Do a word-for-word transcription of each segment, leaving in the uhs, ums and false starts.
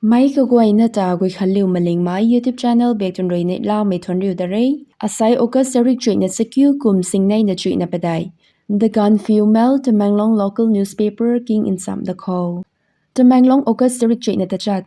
Mei kaguayna ta Guikhanliu Malingmei YouTube channel bek tun rui neihlamei thuanc riu da re. Asai August tarik chuihna chakiu kum singneina chuihna padeih. The Gaanphiu Mail, Tamenglong local newspaper king nchamh da khou. Tamenglong, August tarik chuihna tachat.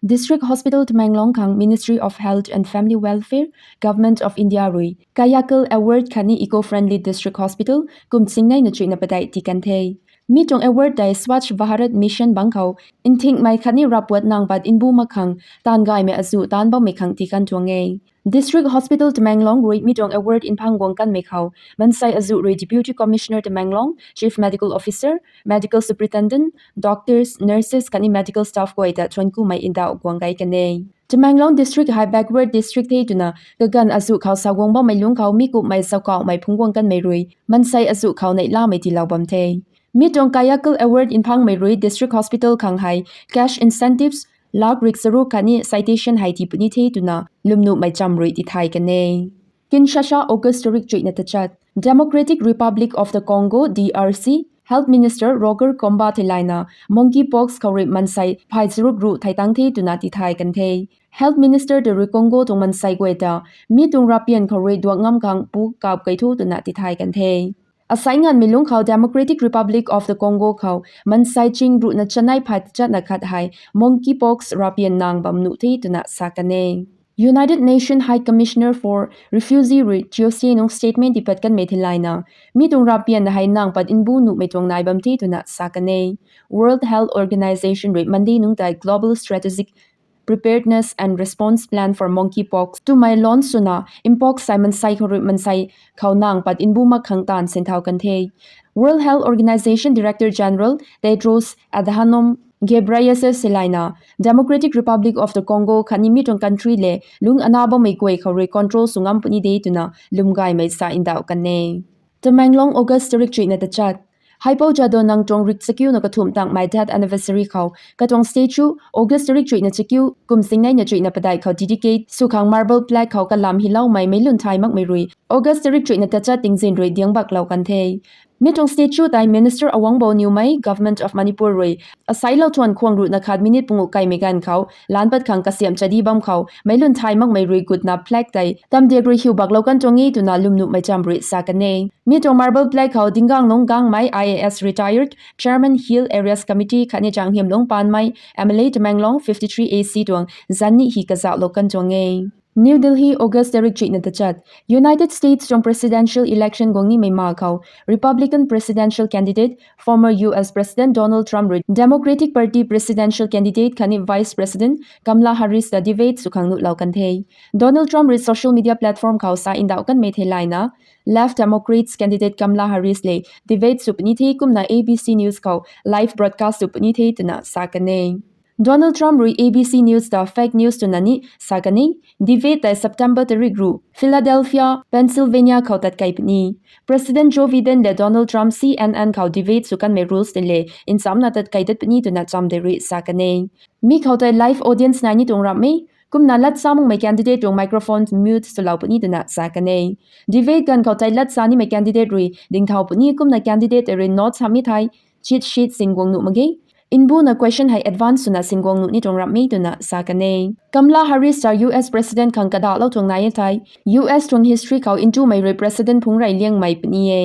District Hospital Tamenglong khang Ministry of Health and Family Welfare, Government of India rui Kayakalp Award khatni Eco Friendly District Hospital kum singneina chuihna padeih tii kan the. Mi tuang award tei Swachh Bharat Mission bangc khou nthingmei khatni ravpuat nang pat mbu mak khang taanv gaymei azuh taanc bammei khang tii kan tuang e. District Hospital Tamenglong rui mi tuang award mphang guang kanmei khou mansei azuh rui Deputy Commissioner Tamenglong, Chief Medical Officer, Medical Superintendent, doctors, nurses khatni medical staff guay ta thuanc kumei ndauh guang gay kan e. Tamenglong District hei backward district the twna kaganv azuh khou sa guang bammei lungc khou mi kumhmei saukauhmei phungc guang kanmei rui mansei azuh khou neihlamei tiilou bam the. Mi tuang Kayakalp Award mphangmei rui District Hospital khang hei cash incentives lakh rik charuk khatni citation hei tii puni the twna lwmnuhmei cham rui tithay kan e. Kinshasa, August tarik chuihna tachat. Democratic Republic of the Congo, D R C, Health Minister Roger Kamba theilayna monkeypox khou rui mansei phay charuk ruh thei tang the twna tithay kan the. Health Minister ta rui Congo tuang mansei guay ta mi tuang ravpian khou rui duak ngam khang pu kap kei thu twna tithay kan the. Asai nganvmei lungc khou Democratic Republic of the Congo khou mansei ching ruhna chanei phay tachatna khat hei monkeypox ravpian nang bam nuh the twna sa kan e. United Nations High Commissioner for Refugee rui Tuesday nungc statement tiipat kanmei theilayna mi tuang ravpian hei nang pat mbu nuhmei tuang nai bam the twna sa kan e. World Health Organization rui Monday nungc tei Global Strategic Preparedness and Response Plan for Monkeypox twmei launch swna mpox hei mansei khou rui mansei khou nang pat mbu mak khang taanv sinthau kan the. World Health Organization Director General Tedros Adhanom Ghebreyesus theilayna Democratic Republic of the Congo khatni mi tuang country le lungc ana bammei guay khou rui control sw ngam puni de twna lwm gaymei sa ndauh kan e. Tamenglong, August tarik chuihna tachat. Haipou Jadonang tuang rik chakiuna kathumh tangmei death anniversary khou katuang statue August tarik chuihna chakiu kum singneina chuihna padeih khou dedicate sw khang marble plaque khou kalam hiloumei meic lun thay makmei rui August tarik chuihna tachat tingzin rui diang baklou kan the. Mi tuang statue tei Minister Awangbow Newmei, Government of Manipur rui asailou thuan khwang ruhna khat minute punguh kaimei ganv khou lan pat khang kasiamh chadi bam khou meic lun thay makmei rui gutna plaque tei tamdiak rui hiu baklou kan tuang e twna lwmnuhmei cham rui sa kan e. Mi tuang marble plaque khou Dinggang Nunggangmei, I A S retired, Chairman Hill Areas Committee khatni Changhiam Lungpanmei, M L A Tamenglong fifty three A C tuang zanni hi kazauhlou kan tuang e. New Delhi, August tarik chuihna tachat. United States tuang presidential election guang nimei ma khou Republican presidential candidate, former U S President Donald Trump rui Democratic Party presidential candidate khatni Vice President Kamala Harris ta debate sw khang nuhlou kan the. Donald Trump rui social media platform khou sa ndauh kanmei theilayna Left Democrats candidate Kamala Harris le debate sw puni the kumna A B C News khou live broadcast sw puni the twna sa kan e. Donald Trump rui A B C News ta fake news twna ni sa kan e. Debate tei September tarik ruh Philadelphia, Pennsylvania khou tatkei puni. President Joe Biden le Donald Trump C N N khou debate sw kanmei rules tei le nchamcna tatkei dat puni twna cham de rui sa kan e. Mi khou tei live audience nai ni tuang ramh e. Kumna lat sa makmei candidate tuang microphone mute swlou puni twna sa kan e. Debate ganv khou tei lat sa nimei candidate rui dingthau puni kumna candidate tei rui notes hamh mi thei cheat sheet singuang nuh mak ge. Mbuna question hei advance swna singuang nuh ni tuang ramh e twna sa kan e. Kamala Harris ta U S President khang kadahlou tuang nai e thei, U S tuang history khou ntumei rui President phungc rey liangmei puni e.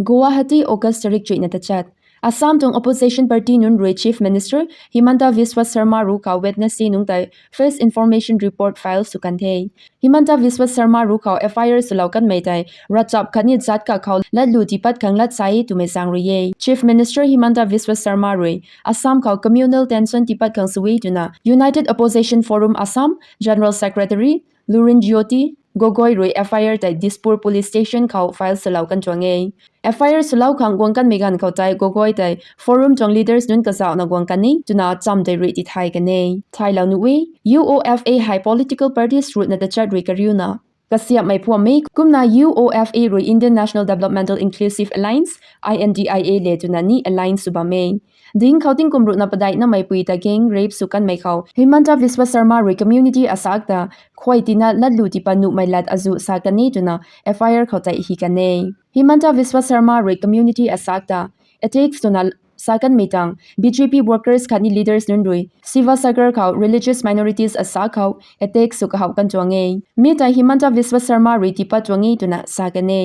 Guwahati, August tarik chuihna tachat. Assam tuang opposition party nunc rui Chief Minister Himanta Biswa Sarma ruc khou Wednesday nungc tei first information report file sw kan the. Himanta Biswa Sarma ruc khou F I R swlou kanmei tei ravchap khatni zatkak khou latlu tiipat khang lat sa e twmei zaeng rui e. Chief Minister Himanta Biswa Sarma rui Assam khou communal tension tiipat khang sw e twna United Opposition Forum Assam General Secretary Lurinjyoti Gogoi rui F I R tei Dispur Police Station khou file swlou kan tuang e. F I R swlou khang guang kanmei ganv khou tei Gogoi tei Forum tuang leaders nunc kazauhna guang kan e twna cham tei rui tithay kan e. Thaylou nuh e, U O F A hei political parties ruhna tachat rui kariuna kasiamhmei phuam e, kumna U O F A rui Indian National Developmental Inclusive Alliance, I N D I A le twna ni alliance sw bam e. Ding khou tingkum ruhna padeih nameipui ta gang rape sw kanmei khou Himanta Biswa Sarma rui community asak ta khuay tina latlu tiipat nuhmei lat azuh sa kan e twna F I R khou tei hi kan e. Himanta Biswa Sarma rui community asak ta attacks twna sa kanmei tang B J P workers khatni leaders nunc rui Sivasagar khou religious minorities asa khou attack sw kahouh kan tuang e. Mi tei Himanta Biswa Sarma rui tiipat tuang e twna sa kan e.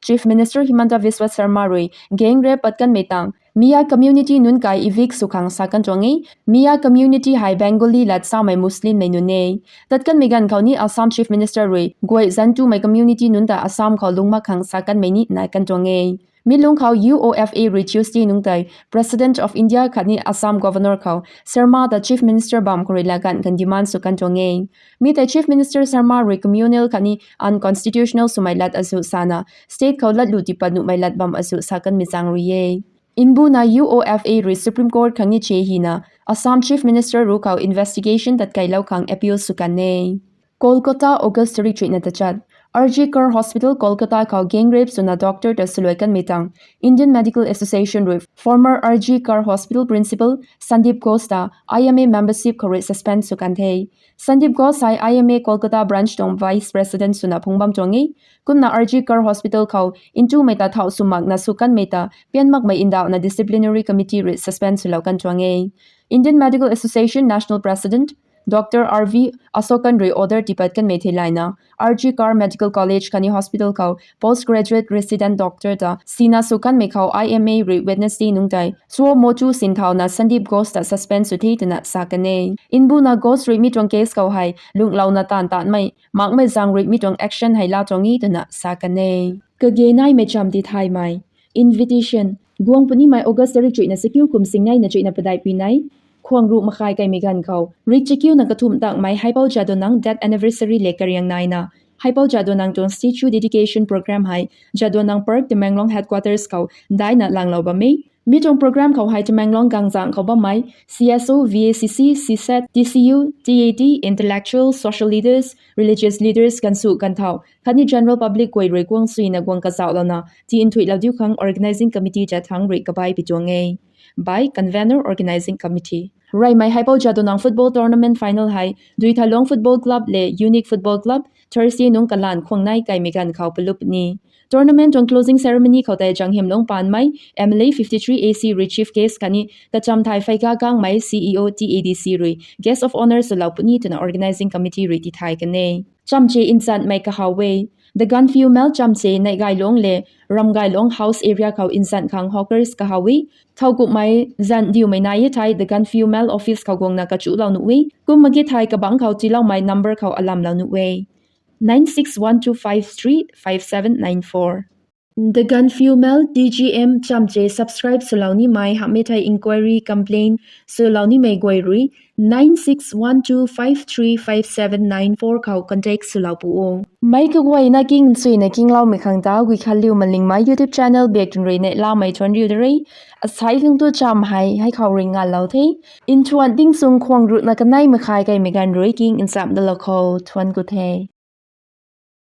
Chief Minister Himanta Biswa Sarma rui gang rape pat kanmei tang Miya community nunc kai evict sw khang sa kan tuang e. Miya community hei Bengali lat samei Muslimmei nunc e. Tat kanmei ganv khou ni Assam Chief Minister rui guay zantumei community nunc ta Assam khou lungc mak khang sa kanmei ni nai kan tuang e. Mi lungc khou U O F A rui Tuesday nungc tei President of India khatni Assam Governor khou Sarma ta Chief Minister bam khou rui laganv kan demand sw kan tuang e. Mi tei Chief Minister Sarma rui communal khatni unconstitutional swmei lat azu sana state khou latlu tiipat nuhmei lat bam azu sa kanmei zaeng rui e. Mbuna U O F A rui Supreme Court khang ni che hina Assam Chief Minister rui khou investigation tatkailou khang appeal sw kan e. Kolkata, August tarik chuihna tachat. R G Kar Hospital, Kolkata khou gang rape swna doctor ta swluai kanmei tang Indian Medical Association rui former R G Kar Hospital principal Sandeep Ghosh ta I M A membership khou rui suspend sw kan the. Sandeep Ghosh hei I M A Kolkata branch tuang vice president swna phungc bam tuang e. Kumna R G Kar Hospital khou ntumei ta thau sw makna sw kanmei ta pian makmei ndauhna disciplinary committee rui suspend swlou kan tuang e. Indian Medical Association National President Doctor R V Asokan rui order tiipat kanmei theilayna R G Kar Medical College khatni hospital khou postgraduate resident doctor ta sina sw kanmei khou I M A rui Wednesday nungc tei suo motu sinthauna Sandeep Ghosh ta suspend sw the twna sa kan e. Mbuna Ghosh rui mi tuang case khou hei lunglouna taanv taanmei makmei zaeng rui mi tuang action hei laa tuang e twna sa kan e. Kage naimei cham tithaymei invitation guang punimei August tarik chuihna chakiu kum singneina chuihna padeih pui nei khwang ruh makhai kaimei ganv khou rik chakiuna kathumh takmei Haipou Jadonang death anniversary le kariang naina Haipou Jadonang tuang statue dedication program hei Jadonang Park, Tamenglong headquarters khou daina langlou bam e. Mi tuang program khou hei Tamenglong gangzang khou bammei C S O, V A C C, C SAT, T C U, T A T, intellectual, social leaders, religious leaders, gansu ganthau khatni general public guay rui guang suina guang kazauhlouna ti nthuihlou diu khang organizing committee ta thangc rui kabai pi tuang e. By Convener, Organizing Committee. Reymei Haipou Jadonang football tournament final hei Duithailong Football Club le Unique Football Club Thursday nungc kalanv khwang nei kaimei ganv khou palup ni. Tournament tuang closing ceremony khou tei Janghemlung Panmei, M L A fifty-three A C rui chief guest khatni Kachamthai Pheiga Gangmei, C E O T A D C rui guest of honour swlou puni twna organizing committee rui tithay kan e. Chamche nzanmei kahaw e. The Gaanphiu Mail chamche Neihgailong le Ramgailong house area khou nzan khang hawkers kahaw e. Thowkumhmei zan diumei nai e thei The Gaanphiu Mail office khou guangna kachuclou nuh e. Kum mak ge thei kabangc khou tiiloumei number khou alamlou nuh e. Nine six one two five three five seven nine four. The Gaanphiu Mail T G M chamche subscribe swlou nimei hamhmei thei inquiry, complaint swlou nimei guay rui nine six one two five three five seven nine four khou contact swlou pu o. Meic kaguayna king nchuina kingloumei khang ta Guikhanliu Malingmei YouTube channel bak tun rui neihlamei thuanc riu de re. Asai khang tu cham hei hei khou rui nganlou the. Nthuan ding chung khwang ruhna kanei makhai kaimei ganv rui king nchamh dalou khou thuanc ku the.